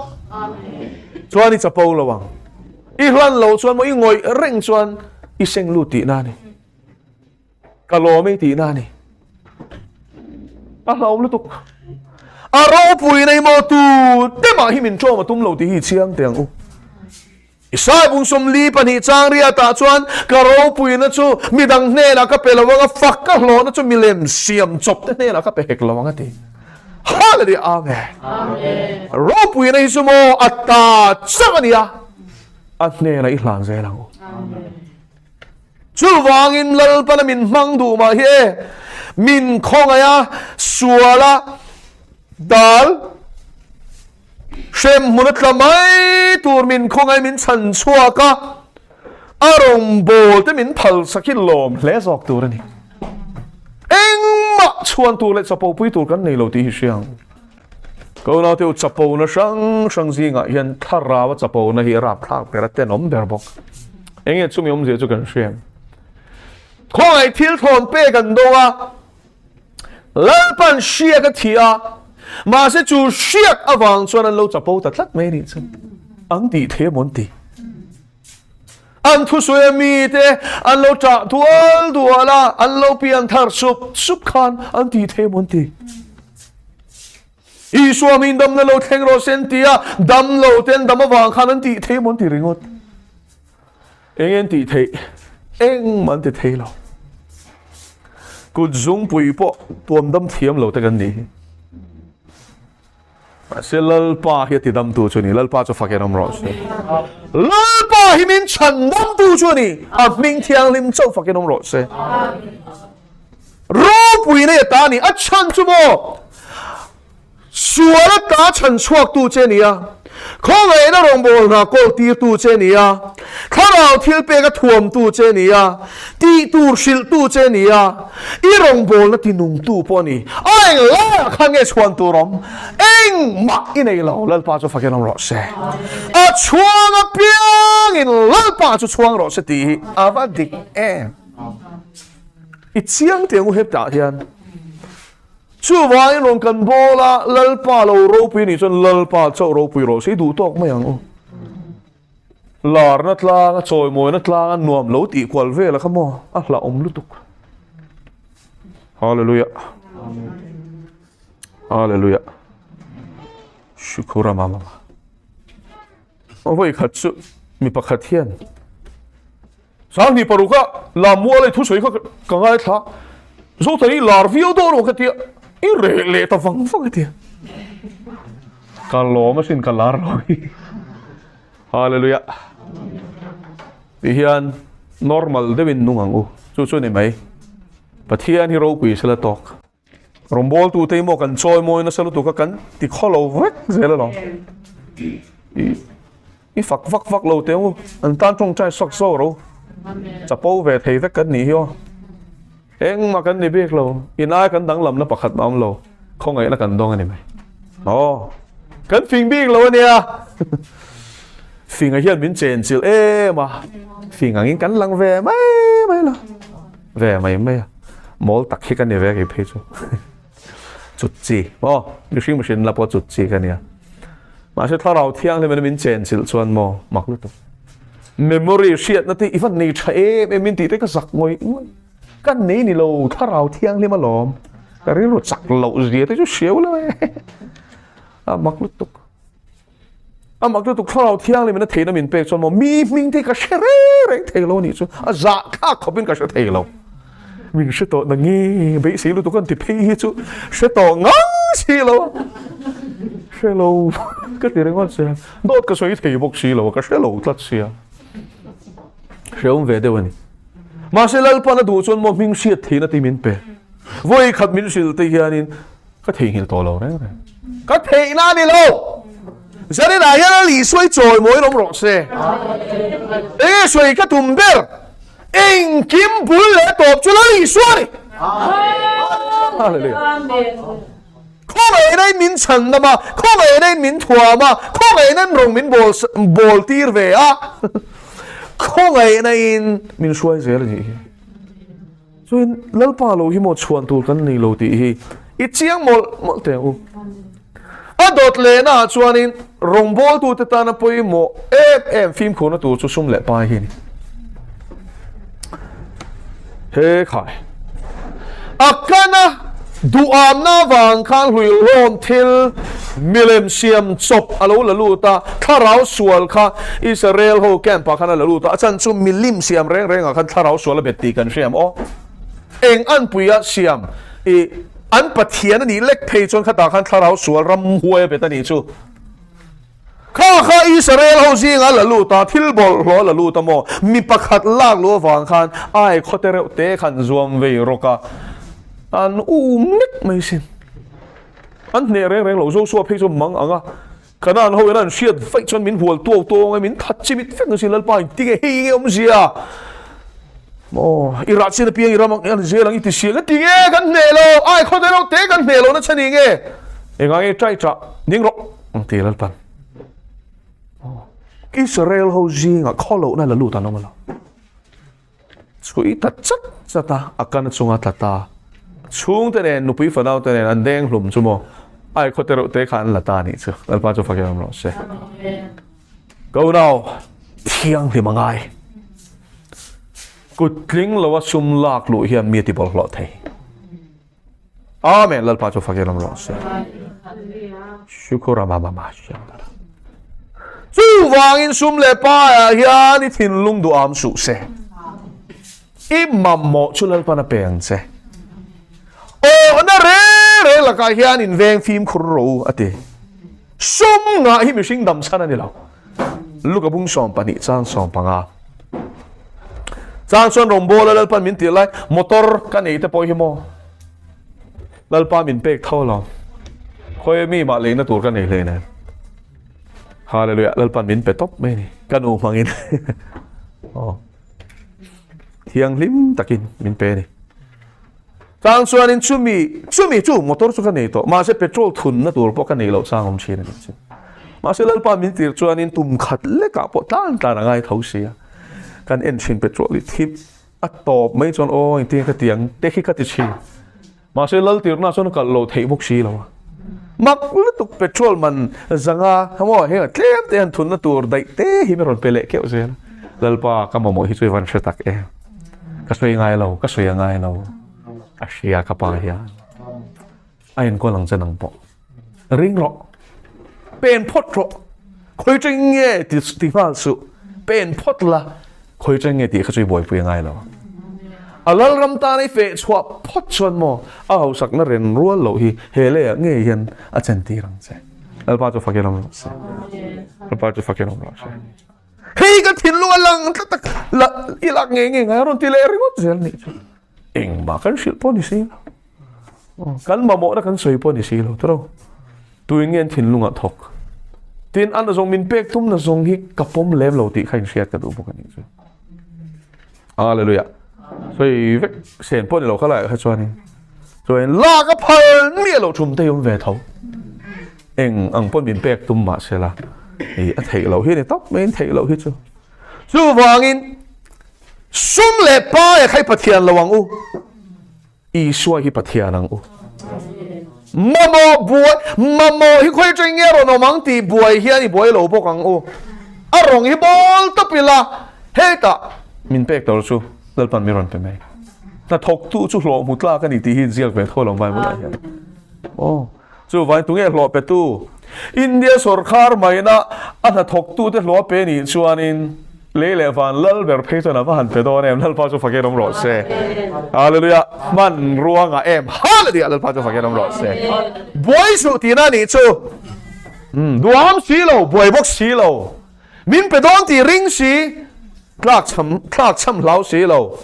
Chuan i chapo lo ang. I hlan lo chuan maw i ngawih reng chuan i seng lut tihna a ni. Ka lawm i tihna a ni. A hlauhawm lutuk. A ropui nei maw tu te mah hi min ṭawm a tum lo tih hi i chiang teh ang u. Isai bung 42 chang riatah chuan ka ropuina chu midang hnenah ka pe lo ang a, fak ka hlawhna chu milem siam chawp te hnenah ka pe hek lo ang a ti. Hallelujah! Amen. Ropuina hi chu maw a ta chauh a nia, a hnenah i hlan zel ang u. Chuvangin Lalpana min hmang duh mah hi e, min khawngaih a, sual a, dal, Hremhmun a tla mai tur min khawngaih min chhan chhuak a, a rawngbâwl te min phal sak hi lawm hle zawk tur a ni. Engmah chhuan tur leh chapo pui tur kan nei lo tih hi hria ang. Ka unaute u chapona hrang hrang zingah hian thlarau a chapona hi a rapthlak ber a tenawm ber bawk. Enge chumi awmzia chu kan hria em? Khawngaih thil thlawn pek an dawng a, Lalpan hriak a thi a, mahse chu hriak avang chuan an lo chapo ta tlat mai anih chu. An tih thei emaw an ti. An thusawi a mite an lo ṭah dual dual a, an lo pian thar sup sup khan an tih thei emaw an ti. Isua min damna lo thleng rawh se an ti a, dam lo te an dam avang khan an tih thei emaw an ti ringawt. Eng an tih theih? Engmah an ti thei lo. Kut zungpui pawh tuam dam thiam lo te kan nih hi. Mahse Lalpa hi a ti damtu chu a ni. Lalpa chu fakin awm rawh se. Lalpa hi min chhan damtu chu a ni. A hming thianghlim chauh fakin awm rawh se. Ropui nei a ta a ni. A chhan chu maw? Sual a ta chhan chhuaktu che a ni a, khawngaihna rawngbâwl hna kawltîrtu che a ni a, thlarau thilpêka thuamtu che a ni a, tih tûr hrilhtu che a ni a, i rawngbâwlna tinungtu pawh a ni. A eng laiah khan nge chhuan tûr awm? Engmah i nei lo, Lalpa chu fakin awm rawh se. A chhuang apiangin Lalpa chu chhuang rawh se tih hi a va dik em! I chiang teh ang u hetah hian. Chuvangin rawn kan bawl a, Lalpa lo ropui nih chuan Lalpa chauh ropui rawh se i duh tawk mai ang u. Larna tlang a chawimawina tlang a nuam lo tih kual vel a kha maw a hlauhawm lutuk. Hallelujah. Hallelujah. Shukura mama. Vawi khat chu mi pakhat hian 26 a Lammuala i thusawi kha ka ngaithla Zothar i lar viau dawn aw ka tia i reh leh ta vang vang a tia ka lawm asin ka lar lo hi Hallelujah ti hian normal deuhin nung ang u chu chu ni mai Pathian hi ropui sela tawk. Rawngbawltute hi maw kan chawi mawi nasa lutuk a kan ti khaw lo vek zel alawm. I i fak vak vak lo teh u, an tan tawngtai sak zawk ro. Chapo ve thei vek kan nih hi aw. Engmah kan ni bik lo, in ai kan danglamna pakhat mah awm lo, khawngaihna kan dawng a ni mai. Aw, kan fing bik lo a nia. Finga hian min chenchilh em a, fing angin kan lang ve mai mai lo. Ve mai mai a, mawl tak hi ka ni ve kei phei chu. Chut chi maw, mihring mihring la pawh chut chi ka nia. Mahse thlarau thianghlim in min chen chilh chuan maw mak lutuk. Memory hriatna te i van nei tha em em in tih te ka zak ngawih ngawih. Ka nei ni lo thlarau thianghlim alawm. Ka rilru chak loh zia te chu hriau lo e. A mak lutuk. A mak lutuk thlarau thianghlim in a theihna min pek chuan maw mi hming te ka hre reng reng thei lo anih chu a zah thlak khawp in ka hre thei lo. Min hre tawh na nge beisei lutuk an ti phei hi chu hre tawh ngang si lo a. Hre lo ka ti ringawt sia dawt ka sawi thei bawk si lo a ka hre lo tlat sia. Hreawm ve deuh a ni. Mahse Lalpan a duh chuan maw hming hriat theihna te min pe. Vawi khat min hrilh te hianin Ka theihnghilh tawh lo reng reng. Ka theihna a ni lo. Zaninah hian a Isua i chawimawi lawm rawh se. Enge sawi ka tum ber? Engkim bul leh tawp chu Lal Isua a ni. Hallelujah. Khawngaihna in min chhandam a, khawngaihna in min thuam a, khawngaihna in rawng min bawl bawl tir ve a. Khawngaihna in min hruai zel a nih hi. Chuan Lalpa lo hi maw chhuan tur kan nei lo tih hi i chiang mawlh mawlh teh ang u. A dawt lehna ah chuanin rawngbawltute tana pawimawh em em fimkhurna tur chu sum leh pai hi a ni. He khai. A kana duhamna avang khan hluihlawm thil milem siam chawp a lo la lut a, thlarau sual kha Israel ho camp ah khan a la lut a, a chan chu milim siam reng reng ah khan thlarau sual a bet tih kan hria em aw? Eng anpuia siam i an Pathian a nih lek phei chuan khatah khan thlarau sual ramhuai a bet a nih chu. Kha kha Israel ho zinga la lut a, thil bawlhhlawh a la lut a maw? Mi pakhat lak luh avang khan ai khawte reuh te khan zuam vei rawk a, an um nek mai sin. An hneh reng reng lo, Joshua phei chu mang ang a, Kanaan ho in an hriat vaih chuan min hual tuau tuau ang e, min that chimit vek ang si Lalpa in tinge hei nge awmzia? Maw, i rah chin apiang i ram ang an zel ang i ti si ang e, tinge kan hneh lo, ai khawte reuh te kan hneh lo na chhan i nge? Engah nge ṭai ṭah ding rawh ang ti Lalpan. Israel ho zingah khawlohna la lut an awm a lo. Chhui ta chat chat a, a kan chunga tla ta. Chhungte nen, nupui fanau te nen an deng hlum chu maw? Ai khawte reuh te kha an la ta anih chu. Lalpa chu fakin awm rawh se. Ka unau, thianghlim a ngai. Kut tling loa sum lak luh hian mi a ti bawlhhlawh thei. Amen. Lalpa chu fakin awm rawh se. Shukura mama ma shandara. Chuvangin sum leh paiah hian i thinlung duh am suh se. I mamawh chu Lalpan a pe ang che. Awhna reng reng lakah hian in veng fimkhur rawh u a ti. Sum ngah hi mihring dam chhan a ni lo. Luka bung 12 chang 15. Chang chuan rawngbawla Lalpan min tih lai motor ka nei te pawh hi maw Lalpa min pek tho lo. Khawi mi mah leina tur ka nei hlei nen. Hallelujah Lalpan min pe tawp mai ni. Ka nu hmangin. Oh. Thianghlim takin min pe ni. Chang chuanin chumi chumi chu motor chu ka nei tawh mahse petrol thunna tur pawh ka nei loh chang awm thin a nih chu. Mahse Lalpa min tir chuanin tum khat lekah pawh tlan tlan a ngai tho si a. Kan en thin petrol hi thip a tawp mai chuan aw engtin ka ti ang te khi ka ti thin. Mahse lal tirhna chuan a kalh lo theih bawk si lo a. Mak lutuk petrol man zanga maw heng tlem te han thunna tur daih te hi min rawn pe leh keuh zel a. Lalpa ka mamawh hi chu i van hre tak em. Ka sawi ngai lo, ka sawi a ngai lo. A hria ka pa hian. A enkawl ang che nang pawh. Ring rawh. Pen phawt rawh. Khawi teng nge ti ti nghal suh. Pen phawt la. Khawi teng nge tih kha chu i buaipui a ngai lo. A lalram tan i feh chhuah phawt chuan maw a hausakna ren rual loh hi he leiah ngei hian a chentir ang che. Lalpa chu fakin awm rawh se. Lalpa chu fakin awm rawh se. Hei ka thinlung a lang tlat a, la i lak ngei ngei ngai a rawn ti leh ringawt zel nih chu. Engmah kan hrilh pawh ni si lo. Kan mamawhna kan sawi pawh ni si lo tawrh. Tuin nge an thinlungah thawk? Tin, a nazawng min pek tum nazawng hi ka pawm lem lo tih kha inhriat ka duh bawk a nih chu. Hallelujah. Sawi vek sen pawh ni lo kha laiah kha chuanin chuanin lak a phal miah loh thum te hi awm ve tho. Eng ang pawn min pek tum mah se la, i a theih loh hi a ni tawp mai in theih loh hi chu. Chuvangin sum leh pai a kha i Pathian lo ang u. Isua hi Pathian ang u. Mamawh buai, mamawh hi khawi atangin nge a rawn awm ang tih buai hian i buai lo bawk ang u. A rawng hi bawl tawp ila, hetah min pek tur chu Lalpan min rawn pe mai. Hnathawktu chu hlawh hmu tlak a ni tih hi inziak ve tho lo Bible ah hian. Aw. Chuvangin tunge hlawh petu? India sawrkhar maina a hnathawktute hlawh a pe nih chuanin lei leh van lal ber phei chuan a va han pe dawn em? Lalpa chu fakin awm rawh se. Hallelujah. Hman ruangah em? Hallelujah. Lalpa chu fakin awm rawh se. Buai suh tihna nih chu. Duam si lo, buai bawk si lo. Min pe dawn tih ring si, tlak chham, tlak chham hlau si lo.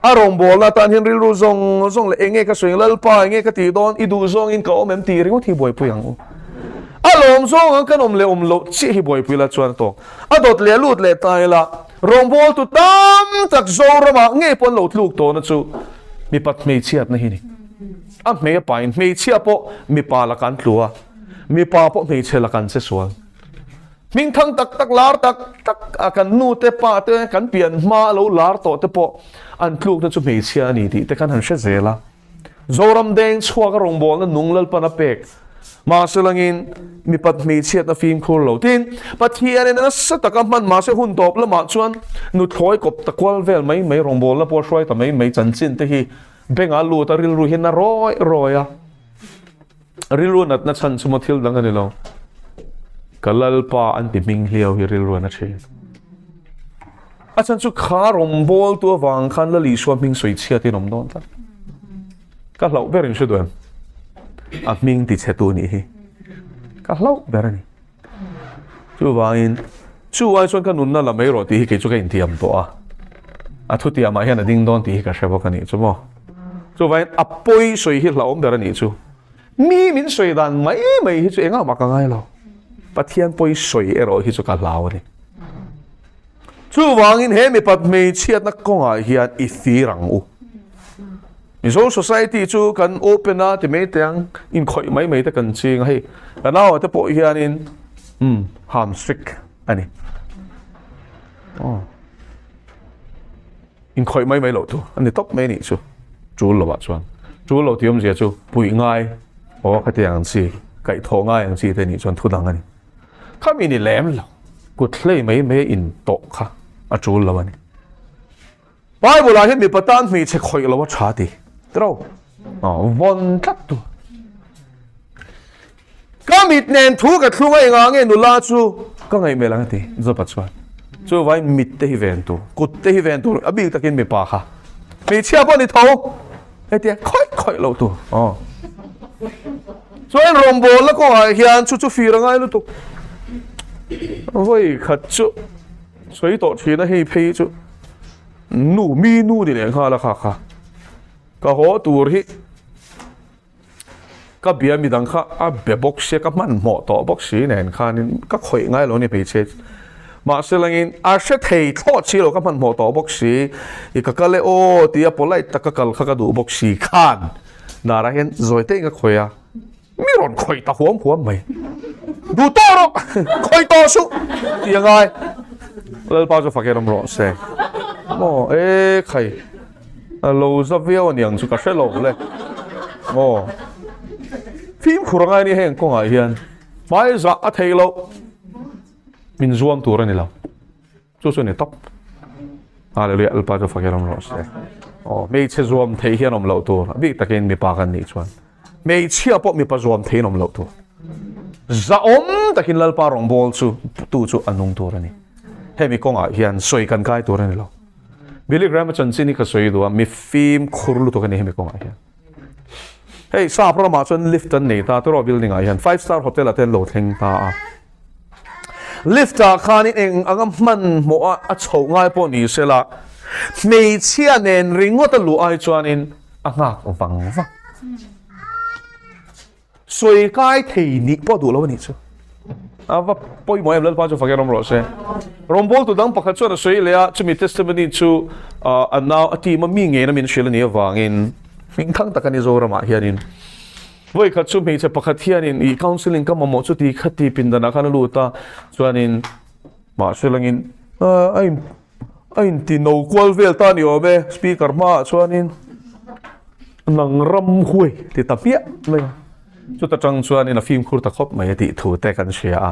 A rawngbawlna atan hian rilru zawng zawng leh enge ka sawi ang, Lalpa enge ka tih dawn, i duh zawngin ka awm em tih ringawt hi buaipui ang u. A lawm zawng ang kan awm leh awm loh chiah hi buaipui la chuan a tawk. A dawt leh a lut leh ta ila, rawngbawltu tam tak Zoramah ngei pawh an lo tluk tawhna chu mipat hmeichhiatna hi a ni. A hmei a pain hmeichhia pawh mipa lakah an tlu a, mipa pawh hmeichhe lakah an che sual. Hmingthang tak tak, lar tak tak a kan nu te pa te kan pian hma a lo lar tawh te pawh an tlukna chu hmeichhia a ni tih te kan han hre zel a. Zoram deng chhuak a rawngbawlna nung Lalpan a pek mahse langin mipat hmeichhiatna fimkhur lo. Tin, Pathianin a nasa taka hman mahse hun tawp lamah chuan nuthlawi kawp ta kual vel mai mai rawngbawlna pawh a hruai ta mai mai chanchin te hi bengah a lut a rilru hian a rawi rawi a. Rilru natna chhan chu maw thil dang a ni lo. Ka Lalpa an ti hming hliau hi rilru an a thin. A chhan chu kha rawngbawltu avang khan Lal Isua hming sawi chhiat in awm dawn tlat. Ka hlauh ber in hre duh em? A hming ti chhe tu nih hi. Ka hlauh ber a ni. Chuvangin chu ai chuan ka nunna la mai rawh tih hi kei chu ka intiam tawh a. A thutiamah hian a ding dawn tih hi ka hre bawk a nih chu maw. Chuvangin a pawi sawi hi hlauhawm ber a nih chu. Mi min sawi dan mai mai hi chu engah mah ka ngai lo. Pathian pawi sawi erawh hi chu ka hlau a ni. Chuvangin he mipat hmeichhiatna kawngah hian i fir ang u. Mizo society chu kan open a ti mai teh ang, inkhawih mai mai te kan ching a hei. Ka naua te pawh hianin umm ham strict a ni. Aw. Inkhawih mai mai loh thu a ni tawp mai a nih chu. Tul lovah chuan. Tul lo tih awmzia chu puih ngai aw khatiang ang chi, kaihthawh ngai ang chi te nih chuan thu dang a ni. Khami ni lem lo, kut hlei mai mai a in tawh kha a tul lo a ni. Bible ah hian mipa tan hmeichhe khawih lo a tha ti. Tiro? Aw, vawn tlat tu. Ka mit nen thu ka thlung a engah nge nula chu ka ngaihmel ang a ti Jopa chuan. Chuvangin mit te hi ven tur, kut te hi ven tur, a bik takin mipa kha. Hmeichhia pawh ni tho, hetia khawih khawih loh tur. Aw. Chuan rawngbawlna kawngah hian chu chu fir a ngai lutuk. Vawi khat chu sawi tawh thin a hei phei chu nu mi nu ni leh nghal a kha kha. Ka haw tur hi Ka bia midang kha a be bawk sia, ka hmanhmawh tawh bawk si nen khanin ka khawih ngai lo a ni hmeichhe. Mahse langin a hre thei thlawt si lo, ka hmanhmawh tawh bawk si. I ka kal e aw tia polite taka kal kha ka duh bawk si khan darah hian zawi te in ka khawih a, mi rawn khawih ta huam huam mai. Duh tawh rawh, khawih tawh suh tih a ngai. Lalpa chu fak erawm rawh se. Maw e khai. A lo za viau a niang chu ka hre lo le. Maw? Fimkhur a ngai nia heng kawngah hian hmai zah a thei loh. Min zuam tur a ni lo. Chu chu a ni tawp. Hallelujah, Lalpa chu fak hian awm rawh se. Aw, hmeichhe zuam theih hian awm loh tur, a bik takin mipa kan nih chuan. Hmeichhia pawh mipa zuam theihin awm loh tur. Zahawm takin Lalpa rawngbâwl chu tu chu a nung tur a ni. Hemi kawngah hian sawi kan kai tur a ni lo. Billy Graham-a chanchin hi ka sawi duh a, mi fimkhur lutuk a ni hemi kawngah hian. Hei sap ramah chuan lift an nei ta tiraw building ah hian five star hotel ah te an lo thleng ta a. Lift ah khanin eng anga hmanhmawh a a chhoh ngai pawh ni sela hmeichhia nen ringawt a luh ai chuanin a nghak vang vang. Sawi kai thei nih pawh duh lo a nih chu. A va pawimawh em Lalpa chu fak erawm rawh se. Rawngbawltu dang pakhat chuan a sawi leh a, chumi testimony chu a nau a team a mi ngei na min hrilh a nih avangin hming thang tak a ni Zoramah hianin vawi khat chu hmeichhe pakhat hianin ih counselling ka mamawh chu ti kha ti pindanah khan a lut a chuanin mahse langin a in A inti no kual vel ta ni awm e, speaker hmaah chuanin nang ram huai ti ta hmiah mai a. Chuta tang chuanin a fimkhur ta khawp mai a tih thu te kan hria a.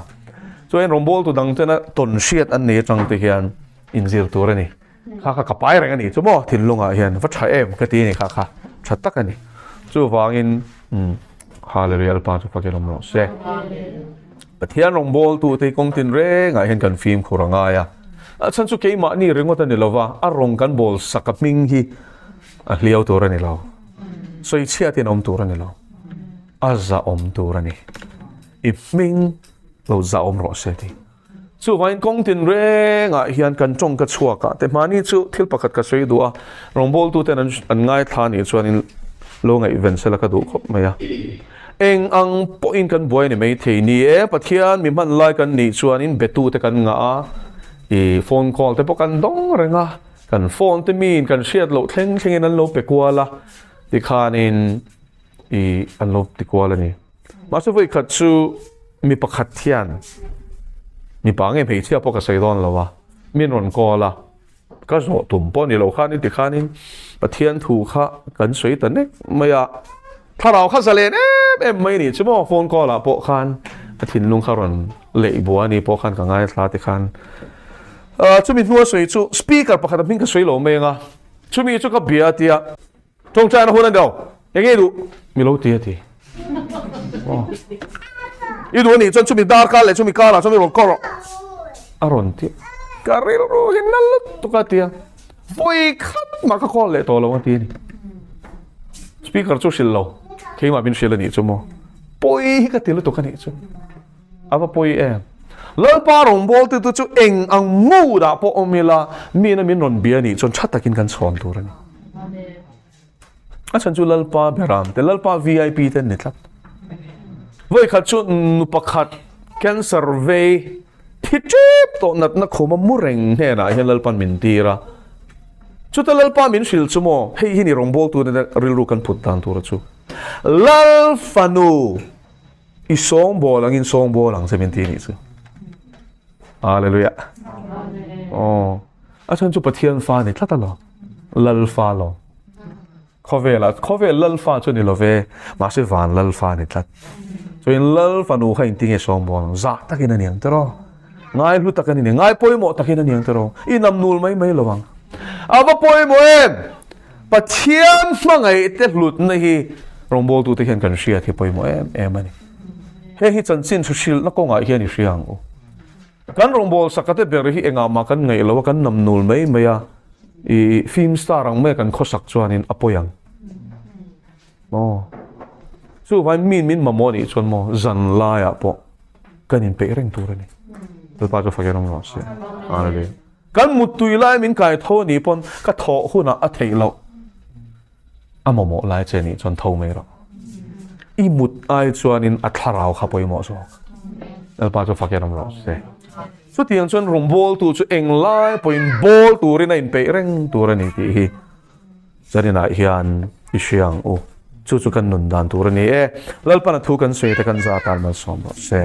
Chuan rawngbawltu dang tena tawn hriat an nei atang te hian inzir tur a ni. Kha kha ka pai reng a ni chu maw thinlungah hian va tha em ka ti a ni kha kha tha tak a ni. Chuvangin umm Hallelujah Lalpa chu fakin awm rawh se. Pathian rawngbawltute hi kawng tinrengah hian kan fimkhur a ngai a. A chhan chu keimahni ringawt a ni lo va, a rawng kan bawl sak a hming hi a hliau tur a ni lo. Sawichhiatin a awm tur a ni lo. A zahawm tur a ni. I hming lo zahawm rawh se tih. Chuvangin kawng tinrengah hian kan tawngka chhuakah te hmani chu thil pakhat ka sawi duh a, rawngbawltuten an ngaithla anih chuanin lo ngaihven sela ka duh khawp mai a. Eng ang pawhin kan buai a ni maithei. Ni e, Pathian mi hman lai kan nih chuanin betute kan ngah a, i phone call te pawh kan dawng reng a, kan phone te miin kan hriat loh thleng thlengin an lo pe kual a, tikhanin i an lo ti kual a ni. Mahse vawi khat chu mi pakhat hian mipa nge hmeichhia pawh ka sawi dawn lo a, min rawn call a, ka zawh tum pawh ni lo khan i ti khanin Pathian thu kha kan sawi ta nek mai a, thlarau kha zalen em em mai ni chu maw phone call ah pawh khan a thinlung kha rawn leih bua ni pawh khan ka ngaithla ti khan chumi hnua sawi chu speaker pakhat a hming ka sawi lo mai ang a, chumi chu ka bia a tia. Tawngtaina hun a ni lo. Eng nge i duh? Mi lo ti a ti. Aw. I duh a nih chuan chumi dar kar leh chumi karah chuan mi rawn kawr rawh. A rawn ti. Ka rilru hi na lutuk a ti a. Vawi khat mah ka call leh tawh lo a ti a ni. Speaker chu hrilh lo. Keimah min hrilh a nih chu maw. Pawi hi ka ti lutuk a nih chu. A va pawi em? Lalpa rawngbawltu te chu eng ang mood ah pawh awm ila, miin a min rawn bia nih chuan tha takin kan chhawn tur a ni. A chhan chu Lalpa beram te, Lalpa VIP te an ni tlat. Vawi khat chu nu pakhat cancer vei thi tep tawh natna khuma mu reng hnenah hian Lalpa'n min tir a. Chuta Lalpa min hrilh chu maw, hei hi ni rawngbawltu te rilru kan phut dan tur chu. Lal fanu I sawngbawl angin sawngbawl ang che min ti nih chu. Hallelujah. Aw. A chhan chu Pathian fa ni tlat alawm. Lal fa lo. Khawvela khawvel lal fa chu ni love, mahse van lal fa ni tlat. Chuan lal fanu kha inti nge sawngbawl ang zah takin a ni ang tiraw. Ngai hlu tak a ni, ngai pawimawh takin a ni ang tiraw. I nam nul mai mai lo ang. A va pawimawh em! Pathian hmangaih te hlutna hi rawngbawltute hian kan hriat hi pawimawh em em a ni. Hei hi chanchin thu hrilhna kawngah hian i hria ang u. Kan rawngbâwl sakate ber hi engah mah kan ngaih lo a, kan nam nul mai mai a, i film star ang maia kan khawsak chuanin a pawi ang. Maw? Chuvangin min min mamawh nih chuan maw zan laiah pawh kan inpeih reng tur a ni. Lalpa chu fakin awm rawh se. Hallelujah. Kan muttui lai min kai tho a nih pawn ka thawh hunah a theih loh. A mamawh lai che nih chuan tho mai rawh. I mut ai chuanin a thlarau kha pawimawh zawk. Lalpa chu fakin awm rawh se. Chutiang chuan rawngbawltu chu englai pawhin bawl turin a inpeih reng tur a ni tih hi Zaninah hian i hria ang u. Chu chu kan nun dan tur a ni e. Lalpan a thu kan sawi te kan za tan malsawm rawh se.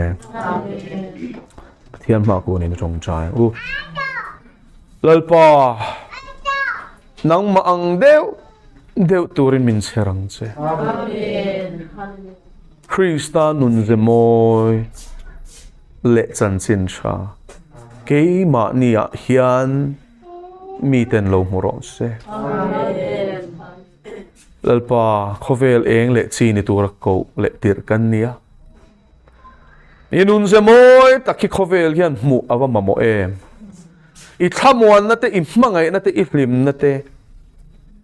Pathian hma ku nen tawngtai ang u. Lalpa, nangmah ang deuh. deuh turin min chher ang che. Krista nunze mawi leh chanchin tha keimahniah hian miten lo hmu rawh se. Lalpa, khawvel eng leh chi ni tura koh leh tirh kan ni a. I nunze mawi tak hi khawvel hian hmuh a va mamawh em? I thlamuanna te, i hmangaihna te, i hlimna te,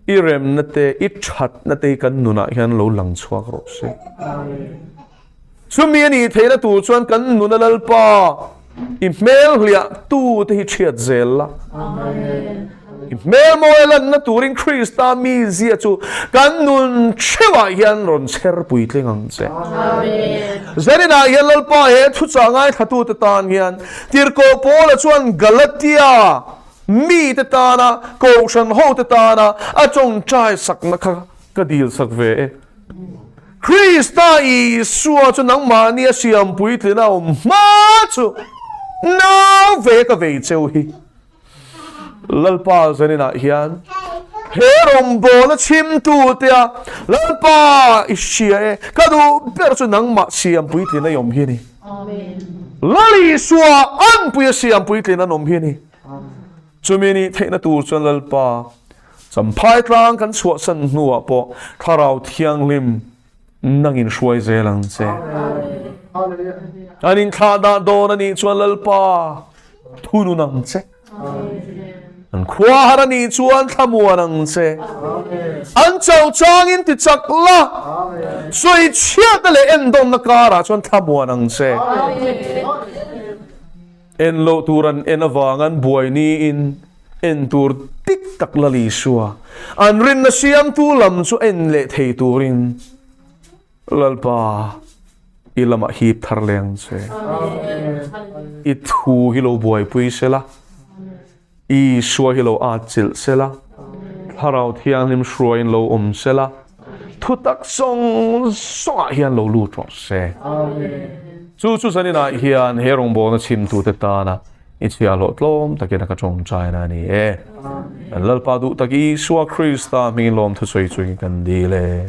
i remna te, i thatna te hi kan nunah hian lo lang chhuak rawh se. Chumi a nih theihna tur chuan kan nuna Lalpa i hmel hliah tu te hi thiat zel la. I hmel mawi a lanna turin Krista mizia chu kan nun theuhah hian rawn chher puitling ang che. Zaninah hian Lalpa he thuchah ngaithlatute tan hian Tirhkoh Paula chuan Galatia mite tana, Kohhran hote tana a tawngtai sakna kha ka dilsak ve e. Krista Isua chu nangmahni a siam puitlin a awm hma chu nau ve ka vei cheu hi. Lalpa zaninah hian he rawngbawlna chhimtu tea Lalpa i hria e, ka duh ber chu nangmah siam puitlin a i awm hi a ni. Lal Isua anpui a siam puitlin an awm hi a ni. Chumi nih theihna tur chuan Lalpa Champhai tlang kan chhuahsan hnuah pawh Thlarau Thianghlim nangin hruai zel ang che. An inthlah dah dawn a nih chuan Lalpa thunun ang che. An khua har a nih chuan thlamuan ang che. An chauh changin ti chak la, sawi chhiatna leh endawnna karah chuan thlamuan ang che. En loh tur an en avang an buai niin en tur dik tak Lal Isua an rinna siamtu lam chu en leh thei turin Lalpa i lamah hip thar leh ang che. I thu hi lo buaipui sela, Isua hi lo atchilh sela, Thlarau Thianghlim hruaiin lo awm sela, thutak zawng zawngah hian lo lut rawh se. Chu chu zaninah hian he rawngbawlna chhimtute tana i chhiahhlawh tlawm takin a ka tawngtaina a ni e. Kan Lalpa duh tak Isua Krista hmingin lawmthu sawi chungin kan dil e.